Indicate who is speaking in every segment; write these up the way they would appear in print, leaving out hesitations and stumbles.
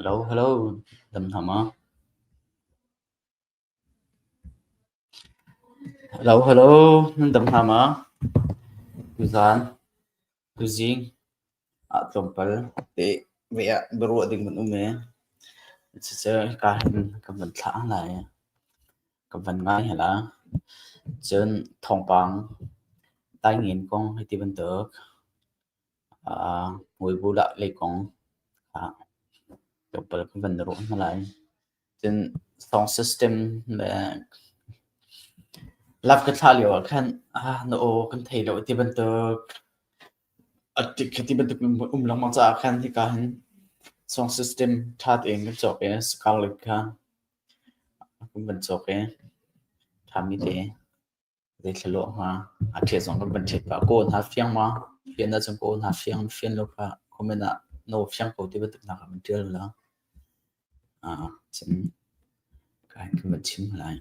Speaker 1: Hello, hello, dam hna ma? Hello, hello, nan dam hna ma? Tuzaan, tuzing ah tlawmpal te ve ah biaruah ding kan um i cucu hika hin kan van thlah lai. Ka van ngai hna. Cun thawngpang taingen kong hei ti bantuk Hmuibulah lei kong ah tlawmpal kan van ruah hna lai. Cun sound system le lap ka thlah lio ah khan na aw kan thei lo ti bantuk ti bantuk um lengmang caah khan hika hin sound system ṭha tein kan cawk i Scarlett kha kan van cawk i ṭhami te. Zeithla lawh hnga? A ṭhiat zong kan van ṭhiat pah. Kaw hna fiang ma? Fian ahcun kaw hna fiang, fian lo kha comment ah no fiang ko ti bantuk hna kha van ṭial la. Ah, cun ka hin kan van chim lai.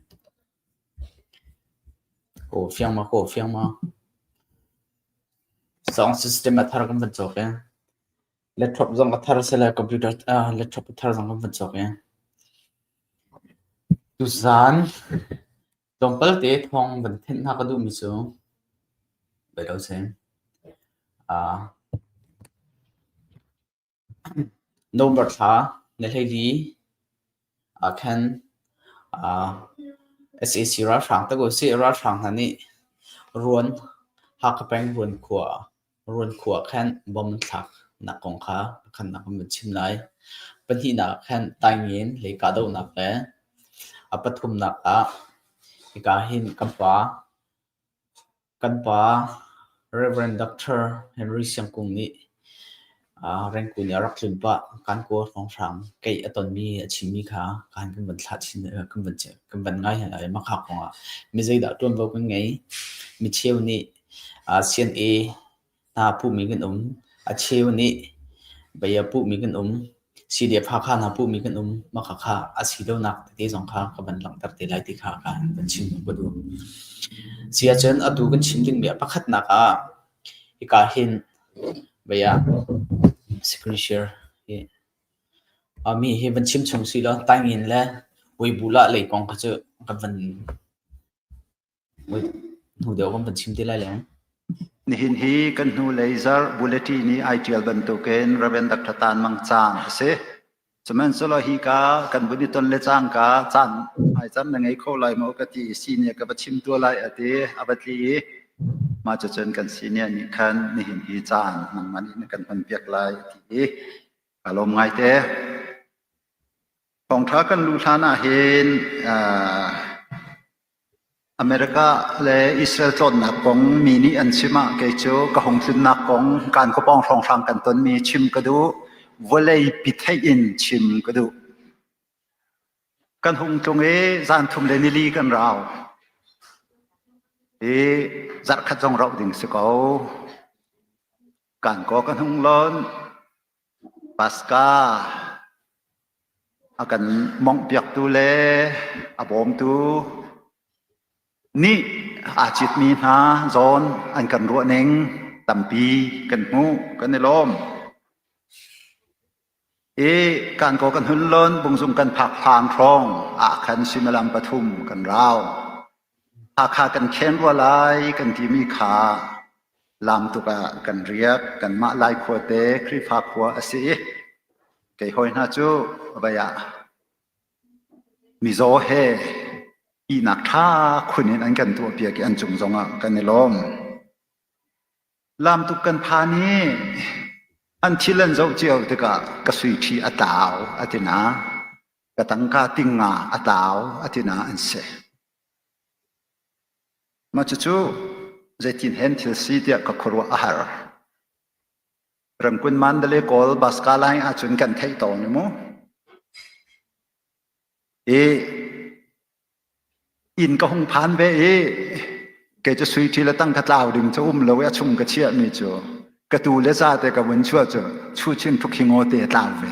Speaker 1: Kaw fiang ma, kaw fiang ma? Sound system a thar kan van cawk i laptop zong a thar si le computer ah laptop a thar zong kan van cawk i tuzaan Tlawmpal te thawng van thenh hna ka duhmi cu bei lo si. Uh, November thla ni 14 ah khan uh, sac ralhrang tak usih ralhrang hna nih Ruan Hakha peng Ruan khua Ruan khua khan bom an thlak nak kong kha pakhatnak kan van chim lai. Pahnihnak ah khan Taingen lei kahdohnak le a pathumnak ah hika hin kan pa kan pa Rev. Dr. Henry Siang Kung nih Rengkun i a rak tlun pah Kankaw hrawnghrang keih a tonmi a chimmi kha kan kan van thlah chin kan van kan van ngai hna lai. Mah kha kongah mi zeidah ṭuanvo kan ngei? Micheu nih CNA hna puhmi kan um. A cheu nih bia puhmi kan um. CDF Hakha hna puhmi kan um. Mah khakha a si lonak tete zong kha ka van langhter te lai ti kha ka van chim ka duh. Si ahcun atu kan chim dingmi a pakhatnak ah hika hin bia screen share hi mi hi van chim chung si law taingin le Weibulah lei kong kha cu ka van Hnu deuh kan van chim te lai le.
Speaker 2: Nihin hi kan hnulei zarh bulletin i ai ṭial bantukin Rev. Dr. Tan Mang caan a si. Sihmanhsehlaw hika kan vun i ton le cangka caan hmaizarh na ngei kho lai maw ka ti i senior ka va chim tuah lai a ti a va tli i mah cucun kan senior nih khan nihin hi caan nangmah nih na kan hmanpiak lai a ti i kaa lawm ngaite. Thawngṭha kan luh hlan ah hin America le Israel tlawnnak kong mi nih an chim ah kei cu ka hung tlunnak kong kan khuapawng hrawnghrang kan tonmi chim ka duh. Vawlei pi theih in chim ka duh. Kan hung tlung i zan thum le nili kan rau. I zarhkhat zong rauh ding si ko. Kan kaw kan hung lon. Paska a kan monghpiaktu le a bawmtu nih aa citmi hna zawn an kan ruahning tampi kan hmuh kan i lawm. I kan kaw kan hun lon bungzung kan phak hlang hrawng ah khan suimilam pathum kan rau. Hakha kan khen rua lai kan timi kha lam tuk ah kan riak. Kanmah Lai khua te Khrihfa khua a si i kei hawi hna cu vai ah mizaw he ihnak ṭha khun in an kan tuahpiak i an cung zongah kan i lawm. Lam tuk kan phan i an thil an zoh cio tikah ka sui ṭhi a tlau a ti na. Ka tangka tingnga a tlau a ti na an si. Mah cucu zeitin hen thil si tiah ka khuaruah a har. Ramkun Mandalay Kawl Baska line ahcun kan theih tawn i mu. I inn ka hung phan ve i kei cu sui ṭhi le tang ka tlau ding cu um lo i a chung ka chiahmi cu ka tu le za te ka vun chuah cu chu chin thuk hi ngaw te a tlau ve.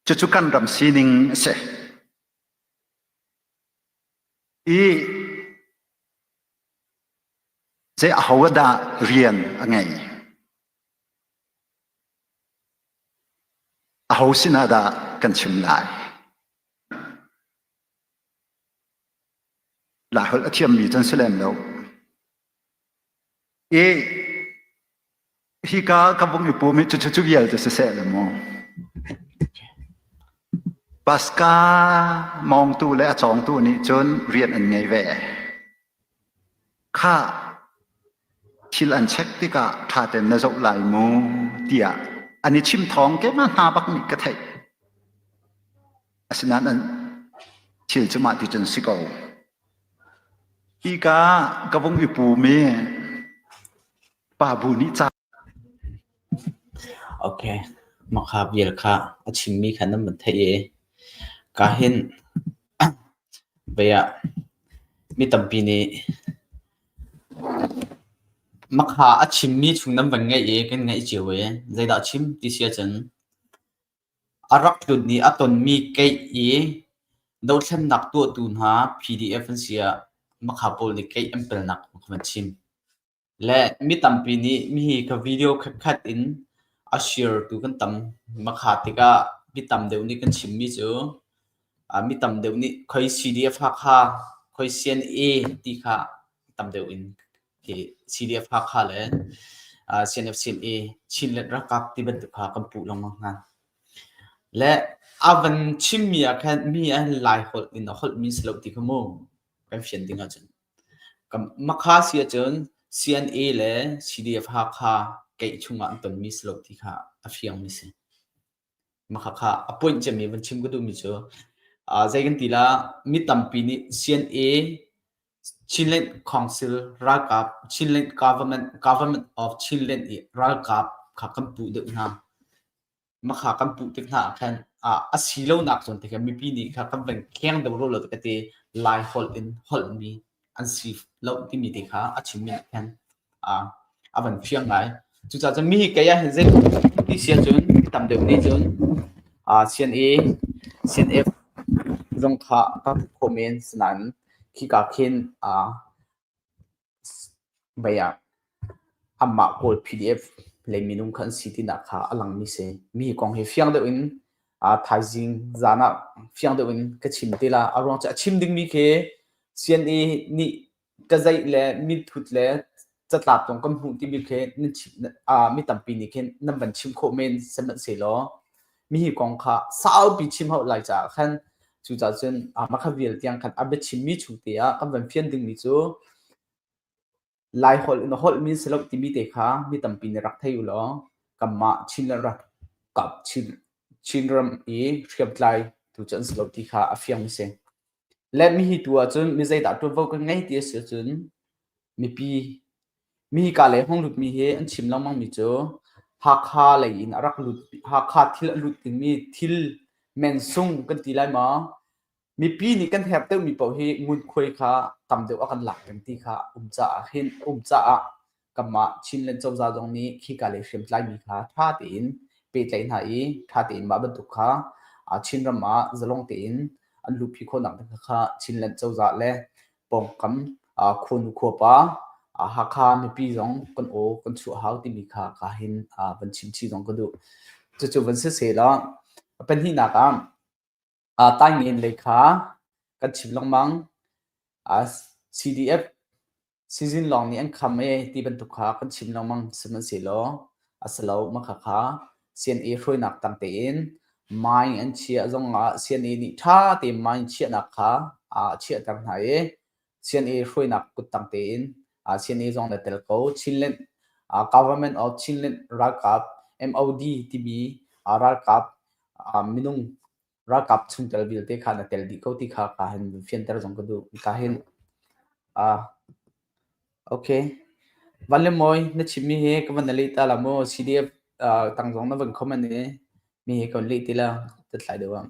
Speaker 2: Cucu kan ram sining a si. I zei aho dah rian a ngei? Aho sinah dah kan chim lai? Laiholh a thiammi cu an si lem lo. I hika ka vung i pum hi cucu cu vialte siseh le mu. Paska mawngtu le a cawngtu nih cun rian an ngei ve. Khah, thil an check tikah ṭha tein na zoh lai mu tiah an i chim thawng keimah hna bak nih ka theih. Asinain an thil cu mah ti cun si ko. Hika ka vung i pum i pa bu nih ca
Speaker 1: Okay, makha vial kha a chimmi kha nan van theih i ka hin vei ah mi tampi nih makha a chimmi chung nan van ngaih i kan ngaih cio i zeidah a chim ti si ahcun a rak tlun i a tonmi keih i dothlennak tuahtu hna PDF an si ah makha pawl nih keih an pelnak kong kha van chim. Le mi tampi nih mihi ka video khatkhat in a share tu kan tam. Makha tikah mi tam deuh nih kan chimmi cu mi tam deuh nih khoi CDF Hakha, khoi CNA ti kha tam deuh in khi CDF Hakha le CNF CNA Chinland ralkap ti bantuk kha kan puh lengmang hna. Le a van chimmi ah khan mi an Lai holh in a holhmi si lo ti kha mu kan fian ding ahcun. Makha si ahcun CNA le CDF Hakha keih chungah an tonmi si lo ti kha a fiangmi si. Makha kha a point cemmi van chim ka duhmi cu zei kan ti la mi tampi nih CNA Chinland Council ralkap Chinland Government Government of Chinland i ralkap kha kan puh deuh hna. Makha kan puh tik hna ah khan a si lonak zawn te kha mipi nih kha kan van kheng deuh rua lo ka ti Lai holh in holhmi an si lo timi te kha a chimmi nih khan a van fiang ngai. Cucaah cun mi hi kei ah hin zei ti si ahcun tam deuh nih cun CNA, CNF zong kha ka khawh men sinain khika khin Vei ah anmah Kawl PDF lei minung kha an si tinak kha a langmi si. Mi kong hi fiang deuh in thaizing zan ah fiang deuh in ka chim te la. A ruang cu a chim dingmi khi CNA nih ka zeih le minthut le catlap zong kan hmuh timi khi nan chim, mi tampi nih khin nan van chim khawh men sihmanhsehlaw mi hi kong kha saupi chim hau lai caah khan cucaah cun makha vial tiang khan a biachimmi chung te ah kan van fian dingmi cu Laiholh in a holhmi si lo timi te kha mi tampi nih rak thei u law kanmah Chin le ralkap Chin Chinram i hriamtlai tu cu an si lo ti kha a fiang si. Le mihi tu ahcun mi zeidah ṭuanvo kan ngei ti a si ahcun mipi mi ka lei hong lutmi hi an chim lengmang mi cu Hakha lei in a rak lut Hakha thil a lut dingmi thil mensung kan ti lai maw Mipi nih kan herh deuhmi paoh hi ngunkhuai kha tam deuh a kan lak peng ti kha um caah hin um caah kanmah Chinland cozah zong nih khika lei hriamtlaimi kha ṭha tein pehtlaih hna i ṭha tein mah bantuk kha Chinram ah zalong tein an luhpi khawhnak ding kha Chinland cozah le pawngkam khuanu khuapa Hakha mipi zong kan aw kan chuah hau timi kha ka hin van chim chih zong ka duh. Cucu van si seh law pahnihnak ah Taingen lei kha kan chim lengmang. CDF sizin lawng nih an kham ee ti bantuk kha kan chim lengmang sihmanhsehlaw a si lo. Mah khakha CNA hruainak tang tein mine an chiah zongah CNA nih ṭha tein mine chiahnak kha a chiahter hna i CNA hruainak kuttang tein CNA zong na tel ko. Chinland Government of Chinland ralkap MOD timi ralkap minung ralkap chungtel vialte kha na tel dih ko ti kha ka hin fianter zong ka duh. Ka hin okay. Van le Mawi na chimmi hi ka van na leh ta la mu CDF tang zong na van comment i mi hi ka van leh ti la ta tlai deuh ah.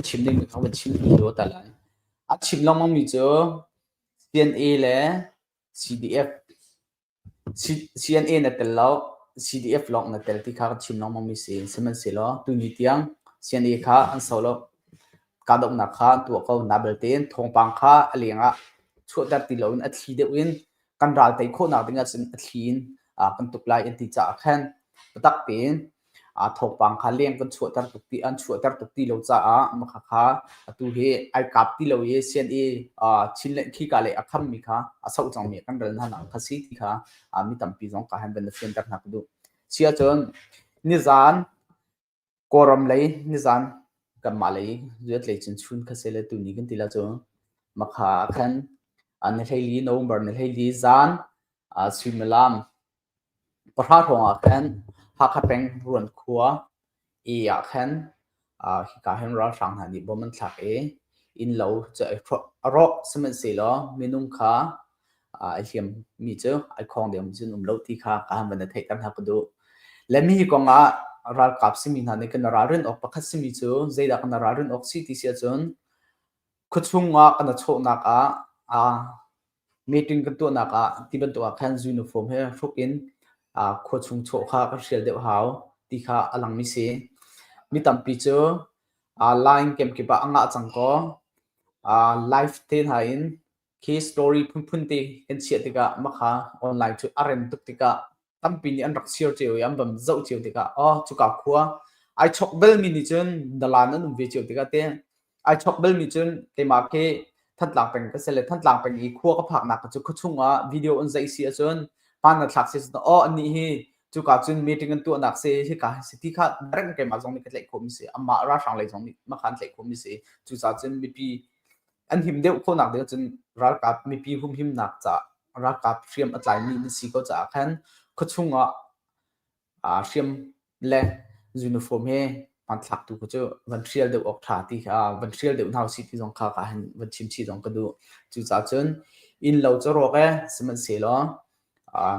Speaker 1: Chim ding ka van chim tu ta lai. A chim lengmang mi cu CNA le CDF CNA na tel lo, CDF lawng na tel ti kha ka chim lengmang mi si. Sihmanhsehlaw tuni tiang CNA kha an so lo. Kahdohnak kha an tuah ko. Na belte in thawngpang kha a leng ah chuahter ti loin a thli deuh in kan ral tei khawhnak ding ahcun a thli in kan tuk lai an ti caah khan biatak tein. Thawngpang kha leng kan chuahter tuk ti an chuahter tuk ti lo caah mah kha atu hi ai kap ti lo i CNA Chinland khika lei a khammi kha a soh cangmi kan ral hna nak kha si ti kha mi tampi zong ka han van fianter hna ka duh. Si ahcun nizan Kawlram lei nizan kanmah lei zuatlei cun chun kha si le tuni kan ti la cu makha ah khan ni 14 November ni 14 zan suimilam 10 hrawng ah khan Hakha peng Ruan khua i ah khan hika hin ralhrang hna nih bom an thlak i innlo cu a rawk sihmanhsehlaw minung kha a hliammi cu ai khawng deuhmi cu an um lo ti kha ka han van i theihter hna ka duh. Le mi hi kong ah ralkap simi hna nih kan ralrin awk pakhat simi cu zeidah kan ralrin awk si ti si ahcun khuachung ah kan chawhnak ah aa meeting kan tuahnak ah ti bantuk ah khan uniform he hruk in khua chung chawh kha kan hrial deuh hau ti kha a langmi si. Mi tampi cu line kemkip ah a ngah cang kaw live te hna in khi story phunphun te kan chiah tikah makha online cu a rem tuk tikah tampi nih an rak share cio i an van zoh cio tikah oh cuka khua ai chok belmi nih cun dalan an um ve cio tikah te ai chok belmi cun keimah khi Thantlang peng ka si le Thantlang peng i khua ka phaknak cu khuachung ah video an zeih si ahcun hmaan na thlak si oh annih hi cuka cun meeting an tuahnak si hika si ti kha direct keimah zong nih ka tlaih khawhmi si amah ralhrang lei zong nih makhan tlaih khawhmi si cucaah cun mipi an him deuh khawhnak ding cun ralkap mipi humhimnak ca ralkap hriam a tlaimi na si ko caah khan khuachung ah aa hriam le uniform he hmanthlak tu cu van hrial deuh awk ṭha ti kha van hrial deuh hna usih ti zong kha ka han van chim chih zong ka duh. Cucaah cun inn lo cu rawk e sihmanhsehlaw aa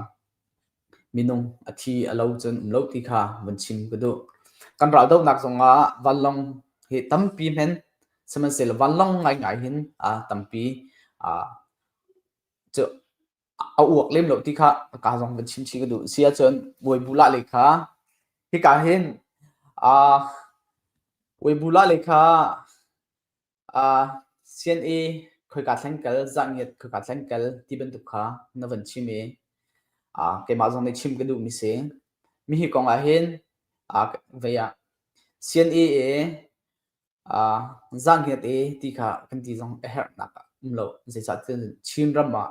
Speaker 1: minung a thi a lo cun um lo ti kha van chim ka duh. Kan raldohnak zongah vanlawng hi tampi hmen sihmanhsehlaw vanlawng ngaingai hin aa tampi aa cu a uak lem lo ti kha ka zong van chim chih ka duh. Si ahcun Weibu-lah lei kha hika hin aa Weibu-lah lei kha aa CNA khoika thleng kal, zahngiat khoika thleng kal ti bantuk kha na van chim i aa keimah zong nih chim ka duhmi si. Mi hi kong ah hin aa vei ah CNA i aa zahngiat i ti kha kan ti zong a herhnak ah um lo. Zeicahtiah Chinram ah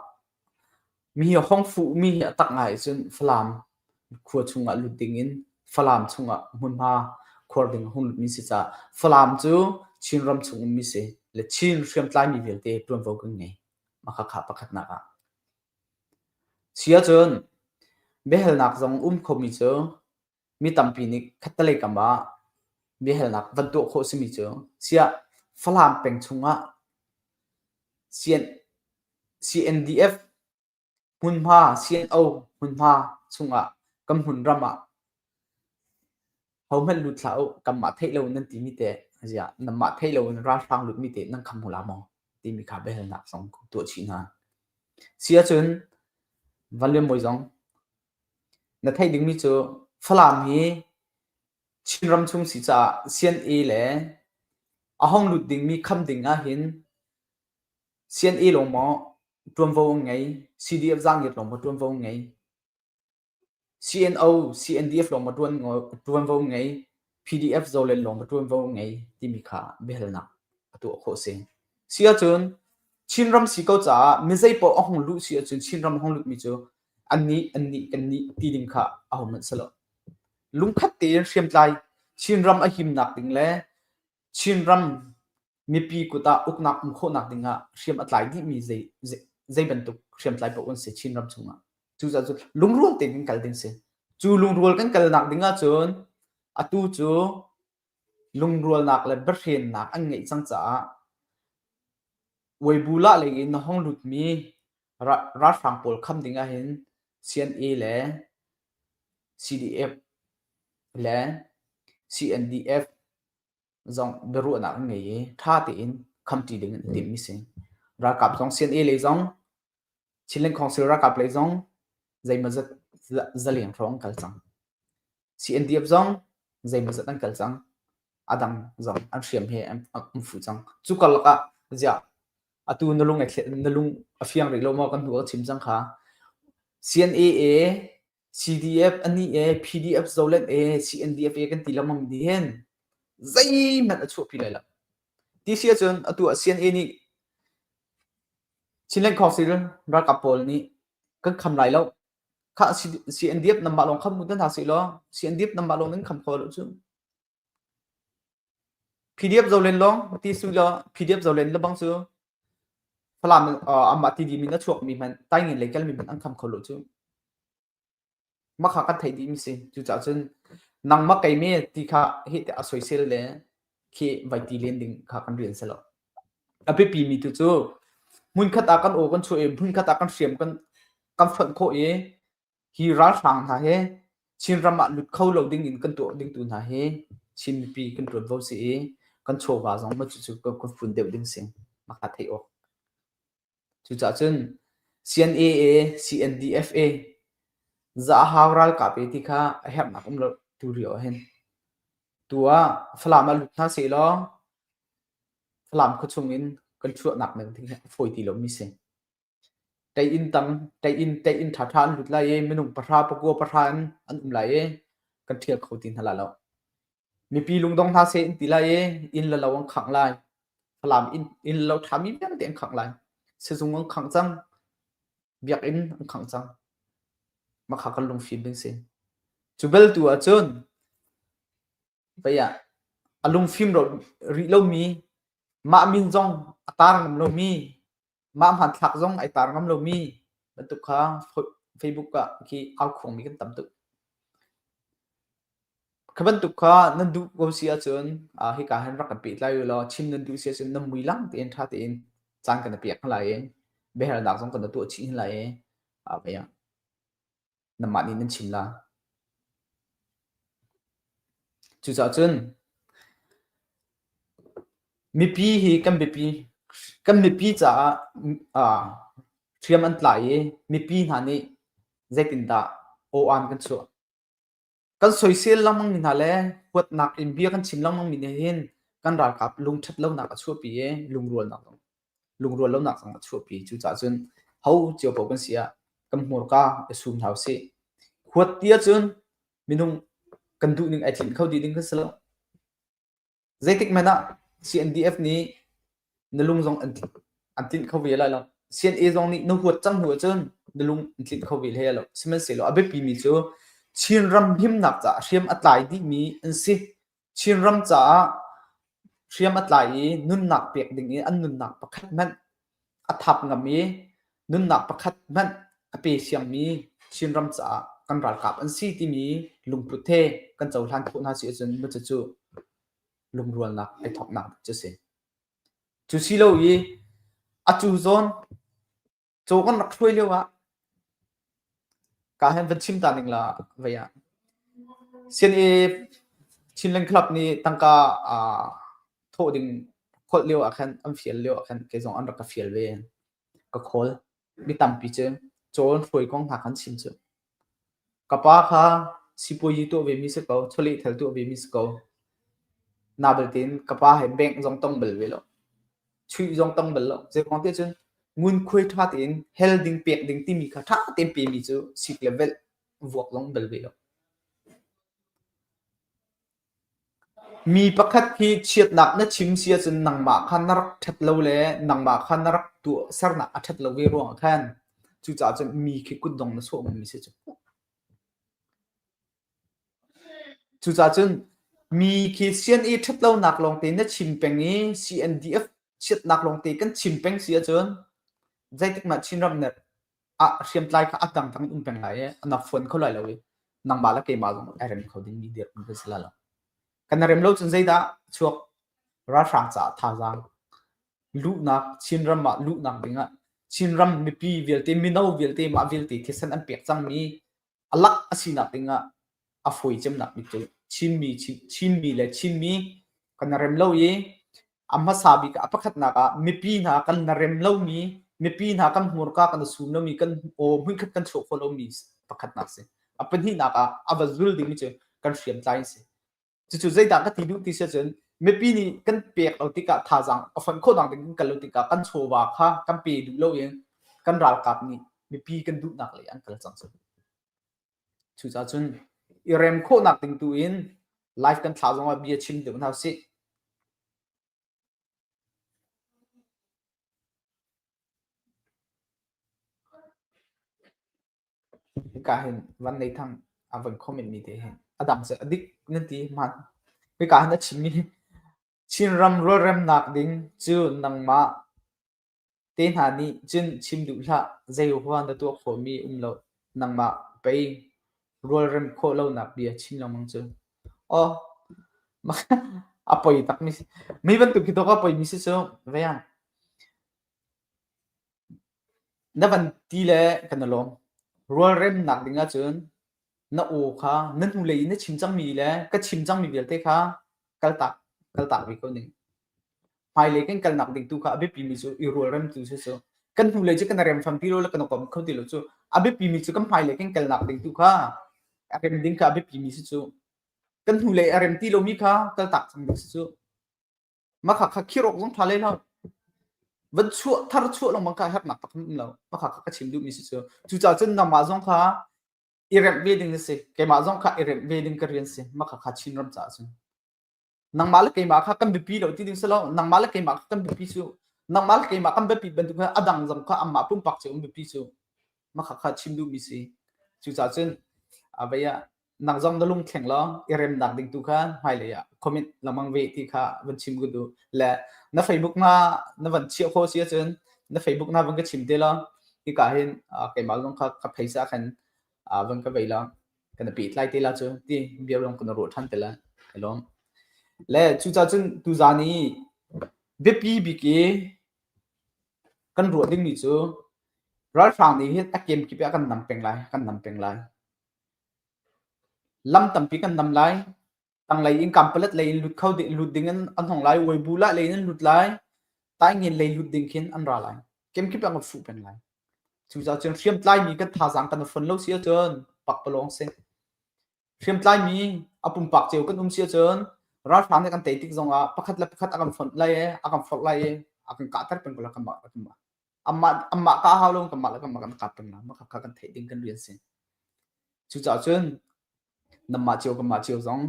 Speaker 1: Mi hi hong fuhmi hi a tak ngai ahcun Falam khua chungah lut dingin Falam chungah hmunhma khuar ding a hung lutmi si caah Falam cu Chinram chung ummi si le Chin hriamtlaimi vialte ṭuanvo kan ngei. Mah khakha pakhatnak ah. Si ahcun biahalnak zong um khomi cu mi tampi nih khattelei kam ah biahalnak van tuah khawh simi cu siah Falam peng chungah CNDF hmunhma CNO hmunhma chungah kan hmunram ah hohmanh lut hlah u kanmah theih lo nan timi teh ziah nanmah theih lo in ralhrang lutmi teh nan kham hula maw timi kha biahalnak zong tuah chih hna. Si ahcun Van Lian Bawi zong na theih dingmi cu Falam hi Chinram chung si caah CNA le a hong lut dingmi kham ding ahhin CNA lawng maw ṭuanvo an ngei, CDF zaangiat lawng maw ṭuanvo an ngei, CNO, CNDF lawng maw ṭuanvo an ngei, PDF Zolen lawng maw ṭuanvo an ngei timi kha biahalnak a tuah khawh a si. Si ahcun Chinram si ko caah mi zeipaoh a hung luh si ahcun Chinram a hung lutmi cu annih annih kannih ti ding kha ahohmanh si lo. Lungkhat tein hriamtlai Chinram a himnak ding le Chinram mipi kut ah uknak um khawhnak ding ah hriam a tlai dihmi zei zei bantuk hriamtlai paoh an si Chinram chungah. Cucaah cu lungrual tein kan kal ding si. Cu lungrual kan kalnak ding ahcun atu cu lungrualnak le biahrennak an ngeih cang caah Weibulah lei in na hong lutmi ralhrang pawl kham ding ahhin CNA le CDF le CNDF zong biaruahnak an ngei i ṭha tein khamṭi ding an i timmi si. Ralkap zong CNA lei zong Chinland Council ralkap lei zong zeimawzat zaleng hrawng an kal cang. CNDF zong zeimawzat an kal cang. A dang zong an hriam he an fuh cang. Cu karlak ah ziah atu na lung na lung a fiang rih lo maw kan hnu ka chim cang kha. CNA. CDF anih e, PDF Zoland e, CNDF e kan ti lengmang mi hin zeihmanh a chuahpi lai lo. Ti si ahcun atu ah CNA nih Chinland Council ralkap pawl nih kan kham lai lo. Khah CNDF nanmah lawng kham mu te hna sih law CNDF nanmah lawng nan kham kho lo cu. PDF Zoland lawng ti su law PDF Zoland le bang cu Falam amah ti dih min a chuakmi hmanh taingin lei kalmi hmanh an kham kho lo cu. Mah kha kan theih dihmi si. Cucaah cun nangmah keime ti kha hi tiah a soisel le khi vai ti len ding kha kan rian si lo. A biapi mi tu cu hmunkhat ah kan aw kan chuah i hmunkhat ah kan hriam kan kan fonh khawh i hi ralhrang hna hi Chinram ah lut kho lo ding in kan tuah ding tu hna hi Chin mipi kan ṭuanvo si i kan chawva zong mah cucu kan fun deuh ding si. Mah kha theih awk. Cucaah cun CNAA, CNDFA, Zahau ralkap e ti kha a herhnak um lo tu lio ah hin. Tu ah Falam ah lut hna seh law Falam khuachung in kan chuahnak ding hi a fawi ti lomi si. Ṭei-inn tang, ṭei-inn, ṭei-inn ṭhaṭha an lut lai i minung pahra pakua pahra in an um lai i kan ṭhial kho ti hna lai lo. Mipi lungdong hna seh an ti lai i inn le lo an khangh lai. Falam inn, inn le lo ṭhami vialte an khangh lai. Sizung an khangh cang. Biakinn an khangh cang. Mah kha kan lungfim ding si. Cu bel tu ahcun vei ah a lungfim rih lomi mah min zong a tar ngam lomi mah hmanthlak zong ai tar ngam lomi bantuk kha Facebook ah khi au khuangmi kan tam tuk. Kha bantuk kha nan duh ko si ahcun hika hin rak kan pehtlai u law chim nan duh si ahcun nan mui lang tein ṭha tein caan kan i pek hna lai i biahalnak zong kan i tuah chih hna lai i nanmah nih nan chim la. Cucaah cun mipi hi kan biapi kan mipi caah hriam an tlai i mipi hna nih zeitindah aw-an kan chuah. Kan soisel lengmang mi hna le huatnak in bia kan chim lengmang mi nih hin kan ralkap lungṭhat lonak a chuahpi i lungrualnak zong lungrual lonak zong a chuahpi. Cucaah cun ho cio paoh kan si ah kan hmurka i sum hna usih. Huat ti ahcun minung kan duhning ai tlinh kho dih ding kan si lo. Zeitik hmanh ah CNDF nih na lung zong an an tlinh kho ve lai lo. CNA zong nih na huat cang hnu ahcun na lung an tlinh kho ve hlei lo. Sihmanhsehlaw a biapimi cu Chinram himnak caah hriam a tlai dihmi an si. Chinram caah hriam a tlai i nunnak pek ding i an nunnak pakhat hmanh a thap ngam i nunnak pakhat hmanh a pe siangmi Chinram caah kan ralkap an si timi lungput he kan cohlan khawh hna si ahcun macu cu lungrualnak ai thawknak cu si. Cu si lo i a cu zawn caw kan rak hruai lio ah ka hen van chim ta ning la vei ah CNA Chinland Club nih tangka thawh ding kholh lio ah khan an fial lio ah khan kei zong an rak ka fial ve. Ka khawl. Mi tampi cu caw an hruai kong hna khan chim cu. Ka pa kha sipuazi tuah ve mi si ko, chawleh thil tuah ve mi si ko. Na belte in ka pa he bank zong tong bal ve lo. Chuih zong tong bal lo. Zeiruang tiah cun ngunkhuai ṭha tein hel ding pek ding timi kha ṭha tein pe mi cu sik le velh vuak zong bal ve lo. Mi pakhat hi chiatnak na chim si ahcun nangmah kha na rak ṭhat lo le nangmah kha na rak tuahsernak a ṭhat lo ve ruangah khan cucaah cun mi khi kutdong na sawh mi si cu. Cucaah cun mi khi CNA ṭhat lonak lawngte na chim peng i CNDF chiatnak lawngte kan chim peng si ahcun zeitik mah Chinram nih ah hriamtlai kha a dangdang um peng lai i a nak fuan kho lai lo i nangmah le keimah zong ai rem kho dingmi dirhmun kan si lai lo. Kan rem lo cun zeidah chuak ralhrang caah thazaang luhnak Chinram ah luhnak dingah Chinram mipi vialte mino vialte mah vialte thisen an pek cangmi a lak a sinak dingah a fawi cemnak bik cu Chinmi Chinmi le Chinmi kan rem lo i a hmasa bik a pakhatnak ah mipi hna kan na rem lomi mipi hna kan hmurka kan sum lomi kan aw hmunkhat kan chuah khawh lomi pakhatnak si a pahnihnak ah a va zul dingmi cu kan hriamtlai si Cucu zeidah ka ti duh ti si ahcun mipi nih kan pek lo tikah thazaang a fonh khawh dang ding kan kal lo tikah kan chawva kha kan pe duh lo in kan ralkap nih mipi kan duhnak lei an kal cang cu. Cucaah cun i rem khawhnak ding tu in live kan thlah zongah bia chim deuh hna usih. Hika hin Van Nei Thang a van comment mi te hi a dang cu a dik nan ti hman. Hika hin a chimmi Chinram rualremnak ding cu nangmah te hna nih cun chim duh hlah, zei hua na tuah khawhmi um lo, nangmah pei rualrem khawh lonak bia chim lengmang cu. Aw, a poi takmi si. Mi bantuk khi dawk a poimi si cu, vei ah. Na van ti le kan i lawm. Rualremnak ding ahcun na aw kha na hnulei in na chim cangmi le ka chim cangmi vialte kha kaltak kaltak ve ko ning. Hmailei kan kalnak ding tu kha a biapimi cu i rualrem tu si cu. Kan hnulei cu kan rem fam ti lo le kan i kom kho ti lo cu. A biapimi cu kan hmailei kan kalnak ding tu kha a rem ding kha a biapimi si cu. Kan hnulei a rem ti lomi kha kaltak cang ding si cu. Mah kha kha khir awk zong ṭha lei lo. Van chuah thar chuah lengmang kha herhnak tak um lo. Mah kha kha ka chim duhmi si cu. Cucaah cun nangmah zong kha i remh ve ding na si. Keimah zong kha i remh ve ding ka rian si. Mah kha kha Chinram caah cun. Nangmah le keimah kha kan biapi lo ti ding si lo. Nangmah le keimah kha kan biapi cu. Nangmah le keimah kan biapi bantuk khan a dang zong kha amah pumpak cio an biapi cu. Mah kha kha chim duhmi si. Cucaah cun a vei ah nang zong na lungthleng law i remnak ding tu kha hmailei ah commit lengmang ve ti kha van chim ka duh. Le na Facebook na na van chiah khawh si ahcun na Facebook na van ka chim te law hika hin keimah zong kha ka phaisa khan van ka vei law kan pehtlai te la cu ti bia lawng kan ruah ṭhan te la ka lawm. Le cucaah cun tuzaan i biapi bik i kan ruah dingmi cu ralhrang nih hin a kemkip ah kan nam peng lai, kan nam peng lai. Lam tampi kan nam lai. Tanglei in Kampalet lei in lut kho ding, lut ding in an hong lai. Weibulah lei in an lut lai. Taingen lei lut ding khin an ra lai. Kemkip ah kan fuh peng lai. Cucaah cun hriamtlaimi kan thazaang kan fon lo si ahcun pakpalawng si. Hriamtlaimi a pumpak cio kan um si ahcun ralhrang nih kan tei tik zongah pakhat le pakhat a kan fonh lai i a kan forh lai i a kan kahter peng ko lai kanmah le kanmah. Amah amah kah hau lo kanmah le kanmah kan kap peng lai. Mah kha kan theih ding kan rian si. Cucaah cun nanmah cio kanmah cio zong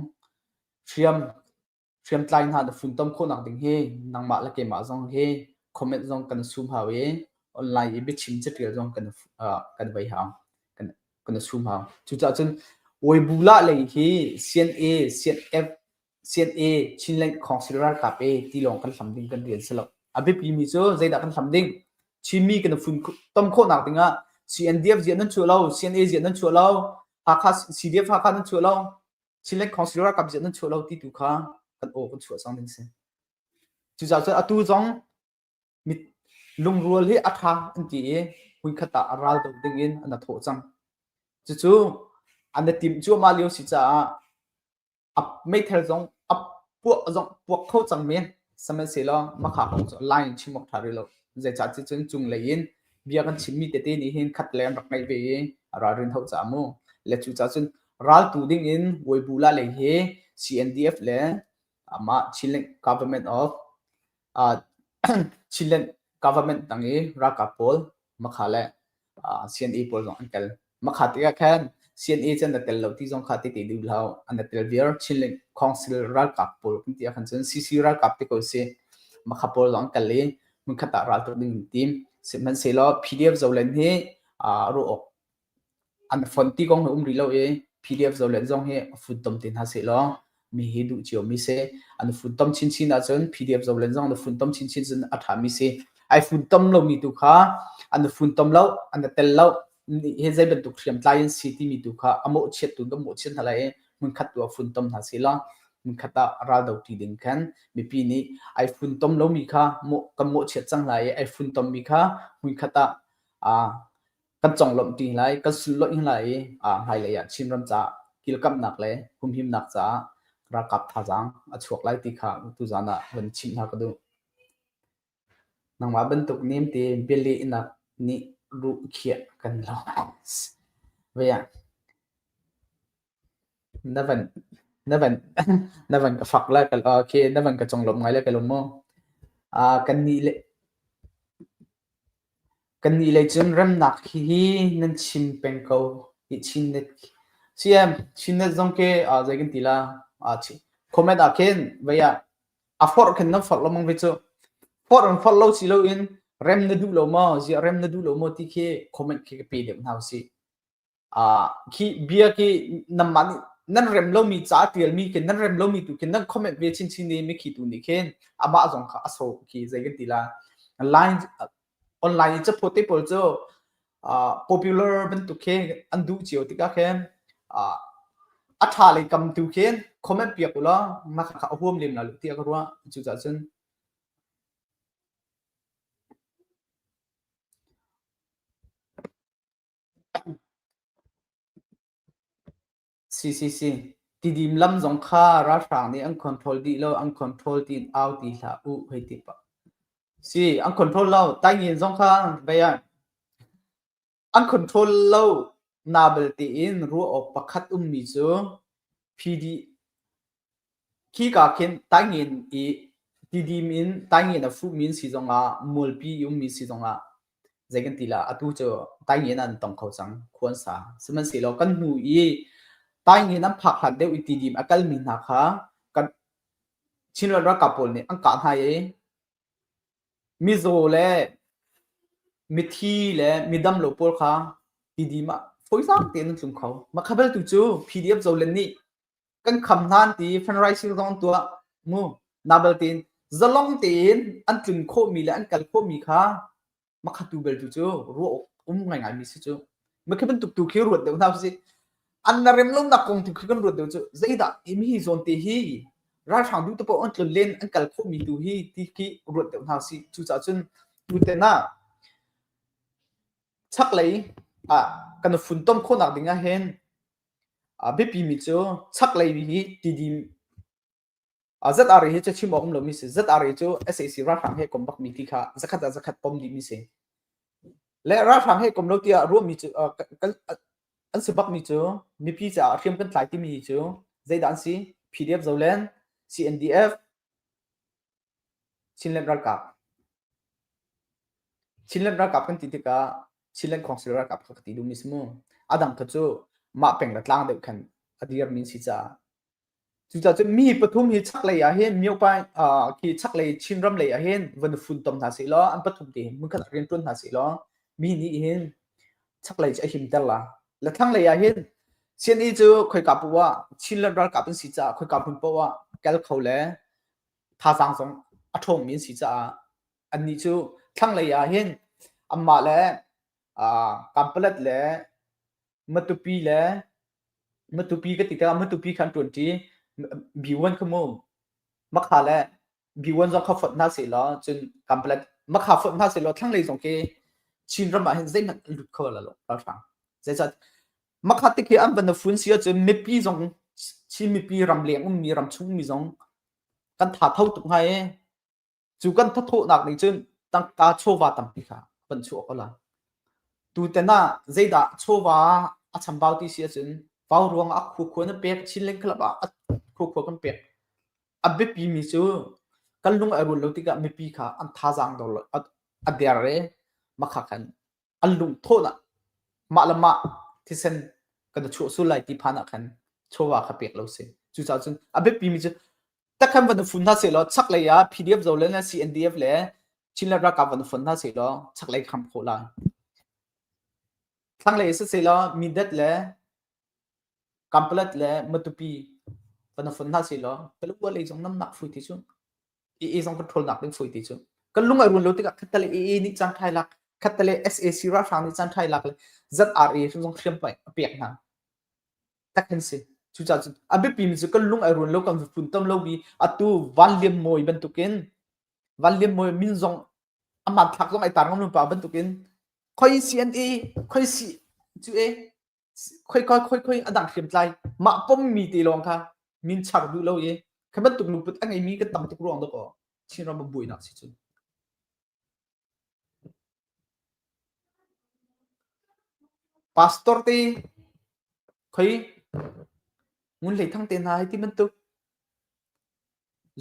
Speaker 1: hriam hriamtlai hna na funtom khawhnak ding hi nangmah le keimah zong hi comment zong kan sum hau i online i biachim catial zong kan kan vei hau kan kan sum hau. Cucaah cun Weibulah lei hi CNA, CNF, CNA, Chinland Council ralkap e ti lawng kan hlam ding kan rian si lo. A biapi mi cu zeidah kan hlam ding? Chinmi kan fun tom khawhnak dingah CNDF ziah nan chuah lo, CNA ziah nan chuah lo, Hakha CDF Hakha nan chuah lo, Chinland Council ralkap ziah nan chuah lo ti tu kha kan aw kan chuah cang ding si. Cucaah cun atu zong mit lungrual hi a ṭha an ti i hmunkhat ah a ral do ding in an thawh cang. Cucu an i timh cuahmah lio si caah a meithal zong a puah zong puak kho cang men sihmanhsehlaw makha kong cu line in chim awk ṭha rih lo. Zeicah ti cun cunglei in bia kan chimmi tete nih hin khat le an rak ngaih ve i a ralrin hauh caah mu. Le cucaah cun raltu ding in Weibu-la lei hi CNDF le amah Chinland Government of uh, Chinland Government tang i ralkap pawl makha le uh, CNA pawl zong an tel. Makha tikah khan CNA cu an tel lo ti zong kha tete duh lo an tel viar Chinland Council ralkap pawl kan ti ahkhan cun CC ralkap te ko si. Makha pawl zong an kal i hmunkhat ah ral tuk ding an tim. Sihmanhsehlaw PDF Zoland hi uh, ruah awk An fonh ti kong hi um rih lo i PDF zohlen zong hi a funtom te hna sehlaw mi hi duh ciomi si. An funtom chinchin ahcun PDF zohlen zong an funtom chinchin cun a ṭhami si. Ai funtom lomi tu kha an funtom lo, an tel lo. Hi zei bantuk hriamtlai an si timi tu kha a mawhchiat tu kan mawhchiat hna lai i hmunkhat tu ah funtom hna sehlaw hmunkhat ah raldo ṭi ding khan mipi nih ai funtom lomi kha kan mawhchiat cang lai i ai funtommi kha hmunkhat ah kan conglawmh ṭi lai, kan sunlawih lai i hmailei ah Chinram caah kilkamnak le humhimnak caah ralkap thazaang a chuak lai ti kha tuzaan ah van chimh hna ka duh. Nangmah bantuk nemte bialehnak nih ruh khiah kan lo. Vei ah na van na van na van ka fak le ka okay na van ka conglawmh ngai le ka lawm mu. Kan nih le Kannih lei cun remnak hi nan chim peng ko i Chinnet. CM Chinnet zong ke zei kan ti la comment ah khin vei ah a forh khin nan forh lengmang ve cu. Forh in forh lo si loin rem na duh lo maw ziah rem na duh lo maw ti khi comment khi ka pe deuh hna usih. Khi bia khi nanmah nih nan rem lomi ca tialmi khi nan rem lomi tu khi nan comment ve chinchin i mikhi tu nih khin amah zong kha a sawh khi zei kan ti la line online i caphawt te pawl cu popular bantuk khi an duh cio tikah khin a ṭha lei kam tu khin comment piak u law mah kha a huam lem la lo tiah ka ruah. Cucaah cun CCC Tidim lam zong kha ralhrang nih an control dih lo, an control tiin au ti hlah u hei ti pah. Si, an control lo. Taingin zong kha vei ah an control lo na belte in ruah awk pakhat ummi cu PD Khika khin Taingen i Tidim in Taingen a fuhmi an si zongah Mualpi i ummi si zongah zei kan ti la atu cu Taingen an tong kho cang khua an sa. Sihmanhsehlaw kan hnu i Taingen an phak hlan deuh i Tidim a kalmi hna kha kan Chinland ralkap pawl nih an kah hna i mizaw le mithi le midam lo pawl kha Tidim ah fawizaang tein an tlung kho. Mah kha bel tu cu PDF Zoland nih kan kham hna an ti fundraising zong an tuah mu nabal tein zalong tein an tlun khawhmi le an kal khawhmi kha makhatu bel tu cu ruah awk um ngaingai mi si cu makhi bantuk tu khi ruat deuh hna si an na rem lo nak kong tu khi kan ruat deuh cu zeidah mi hi zawn te hi ralhrang duh te paoh an tlun len an kal khawhmi tu hi ti khi ruat deuh hna si cucaah cun tuten ah chaklei ah kan funtom khawhnak ding ah hin A biapimi cu chaklei hi Tidim ZRA hi cu chim awk um lomi si. ZRA cu sac ralhrang he kom bakmi ti kha zakhat ah zakhat pom dihmi si. Le ralhrang he kom lo tiah ruahmi cu an si bakmi cu mipi caah hriam kan tlai timi cu zeidah an si? PDF Zoland, CNDF, Chinland ralkap. Chinland ralkap kan ti tikah Chinland Council ralkap kha ka ti duhmi si mu. A dang kha cu mah peng le tlang deuh khan a dirmi an si caah. Cucaah cun mi pathum hi chaklei ah hin myopai uh, khi chaklei Chinram lei ah hin van funtom hna seh law an pathum te hin hmunkhat ah rian ṭuan hna seh law mi nih hin chaklei cu a himter la. Le thlanglei ah hin CNA cu khoika paoh ah Chinland ralkap an si caah khoika hmun paoh ah kal kho le thazaang zong a ṭhawngmi an si caah annih cu thlanglei ah hin anmah le Kanpalet le Matupi le Matupi ka ti tikah Matupi kha an ṭuanṭi B1 kha mu Makha le B1 zong kha fonh hna sehlaw cun Kanpalet Makha fonh hna sehlaw thlanglei zong khi Chinram ah hin zeihmanh an lut kho la lo ralhrang. Zeicah Makha tik hi an van fun si ahcun mipi zong Chin mipi ramleng ummi ramchung ummi zong kan tha tho tuk hnga i cu kan thathawhnak nih cun tangka chawva tampi kha van chuah ko la. Tutan ah zeidah chawva a chambau ti si ahcun vau ruang ah khua na pek Chinland Club ah khua kan pek. A biapi mi cu kan lung ai rual lo tikah mipi kha an thazaang dor a der i makha khan an lungthawhnak mah le mah thisen kan chuah sul lai ti phan ah khan chawva kha pek lo si. Cucaah cun a biapi mi cu takhan van fun hna sehlaw chaklei ah PDF zo le CNDF le Chinland ralkap van fun hna sehlaw chaklei kham khawh lai. Thlanglei si sehlaw Mindat le Kampalat le Matupi van fun hna sehlaw Paletwa lei zong namnak fui ti cu AA zong control nak ding foi ti cu kan lung ai ruan lo tikah khattale AA nih caan thai lak khattale SAC ralhrang nih caan thai lak le ZRA hrim zong hriam pek hna tak kan si cucaah cun a biapi mi cu kan lung ai ruan lo kan fun tam lo mi atu van liam mawi bantukin van liam mawi min zong a hmanthlak zong ai tar ngam lo pa bantukin khoi CNA khoi si cu e khoi khoi khoi khoi a dang hriamtlai mah pommi te lawng kha min char duh lo i kha bantuk lungput a ngeimi kan tam tuk ruang dok aw Chinram a buainak si cun pastor te khoi ngun hlei thang te hna hei ti bantuk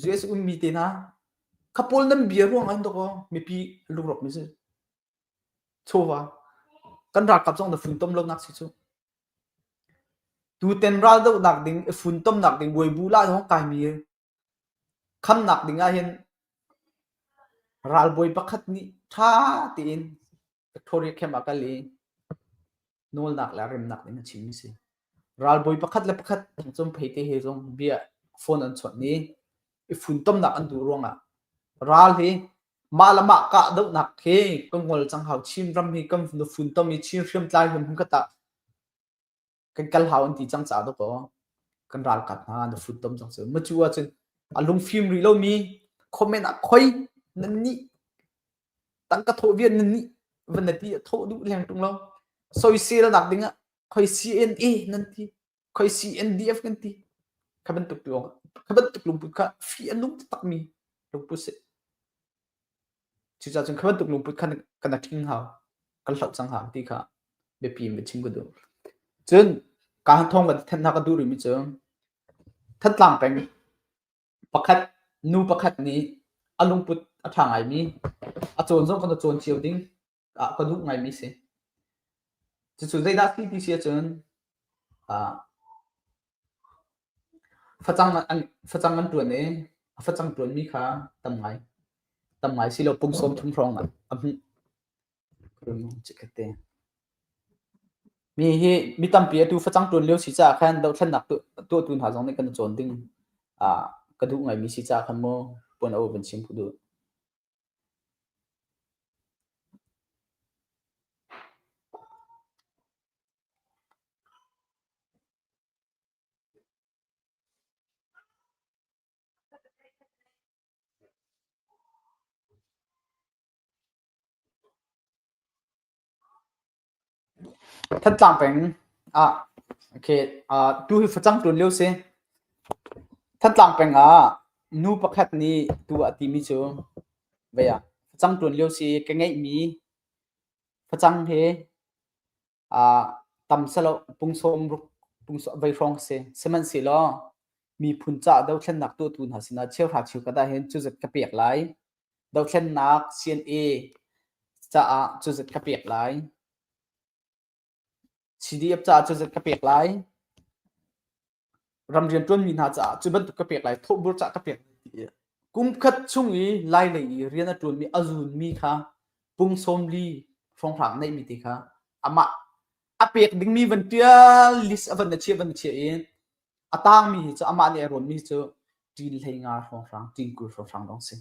Speaker 1: US ummi te hna kha pawl nan bia ruang an dok aw mipi lungrawk mi si Chawva. Kan ralkap zong na funtom lonak si cu. Tuten raldohnak ding i funtomnak ding buaibu lah zong kaimi khamnak ding ahhin ralbawi pakhat nih ṭha tein Victoria camp ah kal i nawlnak le remnak ding a chimmi si. Ralbawi pakhat le pakhat Thangcung Pheite he zong bia phone an chawnh i i funtomnak an duh ruangah ral hi mah le mah kahdohnak hi kan ngol cang hau. Chin ram hi kan funtom i Chin hriamtlai hi hmunkhat ah kan kal hau an ti cang caah dawkaw kan ralkap hna na funtom cang cu. Macu ahcun a lungfim rih lomi comment ah khoi nan nih tangka thawh vian nan nih van na ti a thawh duh leng ṭung lo. Soisel nak ding ah khoi CNA nan ti khoi CNDF kan ti kha bantuk lung kha bantuk lungput kha fi a nung takmi lungput si. Cucaah cun kha bantuk lungput kha kan ṭhing hau, kan hloh cang hau ti kha biapi in va chim ka duh. Cun ka thawng kan thanh hna ka duh rihmi cu Thantlang peng pakhat nu pakhat nih a lungput a ṭha ngaimi a cawn zong kan cawn cio ding ah ka duh ngaimi si. Cucu zeidah si ti si ahcun facang an facang an ṭuan i a facang ṭuanmi kha tam ngai tam ngai si lo pung 30 hrawng ah a hmuh. Chikkhatte. Mi hi mi tampi atu facang ṭuan lio si caah khan dohthlennak tuahtu hna zong nih kan i cawn ding ka duh ngaimi si caah khan mu puan a van chim ka duh. Thantlang peng ah okay, tu hi facang ṭuan lio si. Thantlang peng ah nu pakhat nih tu a timi cu vei ah facang ṭuan lio si ka ngeihmi facang he tam selaw pung sawm ruk pung vei hrawng si. Sihmanhsehlaw miphun caah dothlennak tuahtu hna sinah cheuhra cheukhat ahhin cuzat ka pek lai. Dothlennak CNA caah cuzat ka pek lai. CDF caah cuzat ka pek lai. Ram rianṭuanmi hna caah cu bantuk ka pek lai. Thawhbur caah ka pek lai ti kum khat chung i Lai lei i rian a ṭuanmi a zunmi kha pung 40 hrawnghrang neihmi te kha amah a pek dingmi van ṭial list a van na chiah van na chiah i A tangmi hi cu amah nih a rawnmi cu ṭin 15 hrawnghrang, ṭin 20 hrawnghrang lawng si.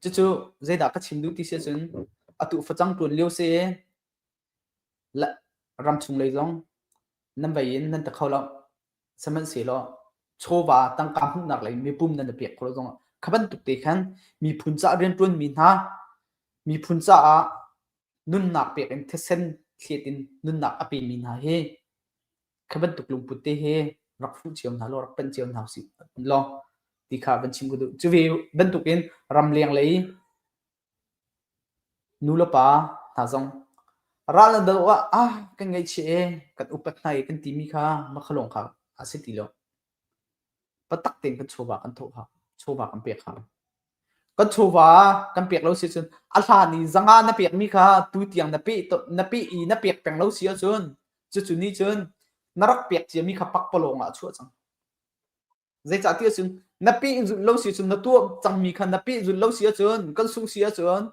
Speaker 1: Cucu zeidah ka chim duh ti si ahcun atu facang ṭuan lio si i ramchung lei zong nan vei in nan ti kho lo. Sihmanhsehlaw chawva tangka hmuhnak lei mipum nan i pek khawh zong kha bantuk te khan miphun caah rianṭuanmi hna miphun caah nunnak pek in thisen thlet in nunnak a pemi hna hi Kha bantuk lungput te hi rak fuh cio hna law rak panh cio hna usih law ti kha van chim ka duh. Cu ve bantukin ramleng lei nu le pa hna zong ral na do ah ah kan ngaihchih e kan upat hna i kan timi kha makhalawng kha a si ti lo. Patak tein kan chawva kan thawh hau. Chawva kan pek hau. Kan chawva kan pek lo si cun a hlan i zanga na pekmi kha tu tiang na pe na pe i na pek peng lo si ahcun cucu nih cun na rak pek ciami kha pakpalawng ah a chuah cang. Zeicahtiah cun na peh zulh lo si cun na tuah cangmi kha na peh zulh lo si ahcun kan sung si ahcun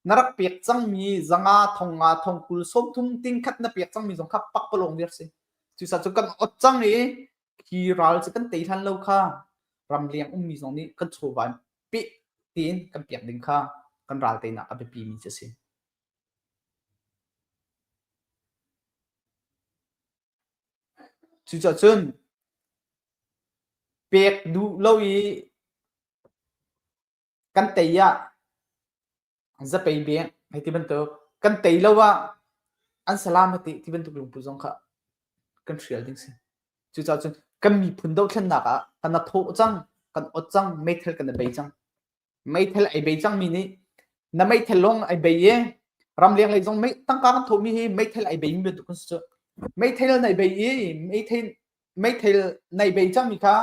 Speaker 1: na rak pek cangmi zanga thong nga thong 20 30 ting khat na pek cangmi zong kha pakpalawng viar si. Cucaah cu kan ot cang i hi ral cu kan tei hlan lo kha ramleng ummi zong nih kan chawva in peh tiin kan pek ding kha kan ral teinak a biapi mi cu a si. Cucaah cun pek duh lo i kan tei ah zapei beng hei ti bantuk kan tei lo ah an salam hati ti bantuk lungput zong kha kan hrial ding si. Cucaah cun kan miphun dothlennak ah kan a thawh cang, kan ot cang, meithal kan i bei cang. Meithal ai bei cangmi nih na meithal lawng ai bei i ramleng lei zong mei tangka kan thawhmi hi meithal ai beimi bantuk kan si cu. Meithal nai bei i meithal meithal nai bei cangmi kha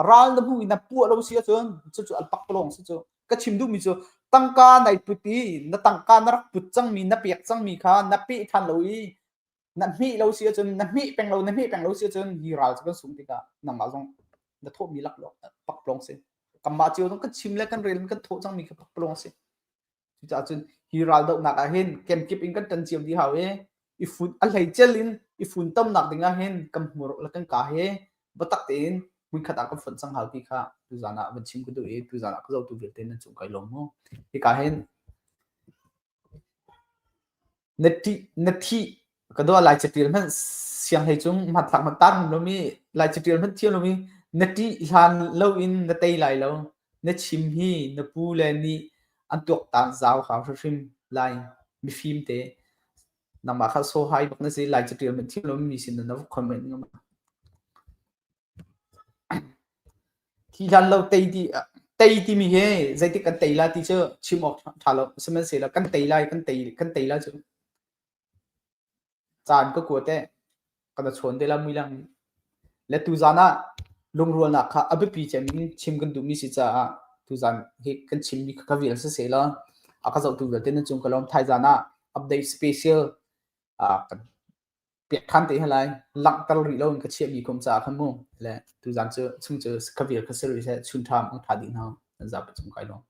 Speaker 1: ral na hmuh i na puah lo si ahcun cucu al pakpalawng si cu. Ka chim duhmi cu tangka nai put i na tangka na rak put cangmi na pek cangmi kha na peh ṭhan lo i. Na hmeh lo si ahcun na hmeh peng lo na hmeh peng lo si ahcun hi ral cu kan sung tikah nangmah zong na thawhmi laklawng pakpalawng si. Kanmah cio zong kan chim le kan rel kan thawh cangmi kha pakpalawng si. Cucaah cun hi ral dohnak ah hin kenkip in kan ṭan cio dih hau i i fun a hleicel in i funtomnak ding ah hin kan hmur le kan ka he biatak tein hmunkhat ah kan fonh cang hau ti kha tuzan ah van chim ka duh i tuzan ah ka zohtu vialte nan cung kai lawm mu. Hika hin Na ṭih, na thih ka dua Lai caṭial hmanh sianghlei cung hmanthlak hmanh tar hman lomi Lai caṭial hmanh thiam lomi na ṭih hlan loin na tei lai lo. Na chim hi na pu le nih an tuaktan zau hau hrimhrim lai mifim te. Nangmah kha sawhai bak na si Lai caṭial hmanh thiam lomi mi sin na va comment ngam. Thi hlan lo tei ti tei timi hi zeitik kan tei lai ti cu chim awk ṭha lo. Sihmanhsehlaw kan tei lai kan tei kan tei lai cu caan ka kua teh kan i chawn te la muilang. Le tuzaan ah lungrualnak kha a biapi cem in chim kan duhmi si caah tuzaan hi kan chimmi kha ka vial siseh law a ka zohtu vialte nan cung ka lawm. Thaizaan ah update special ah kan Piak ṭhan te lai. Langhter rih lo in ka chiahmi kum caah khan mu. Le tuzaan cu chung cu ka vial kha si rih seh chun ṭham ang ṭha dih hna. Nan zapi cung kai lawm.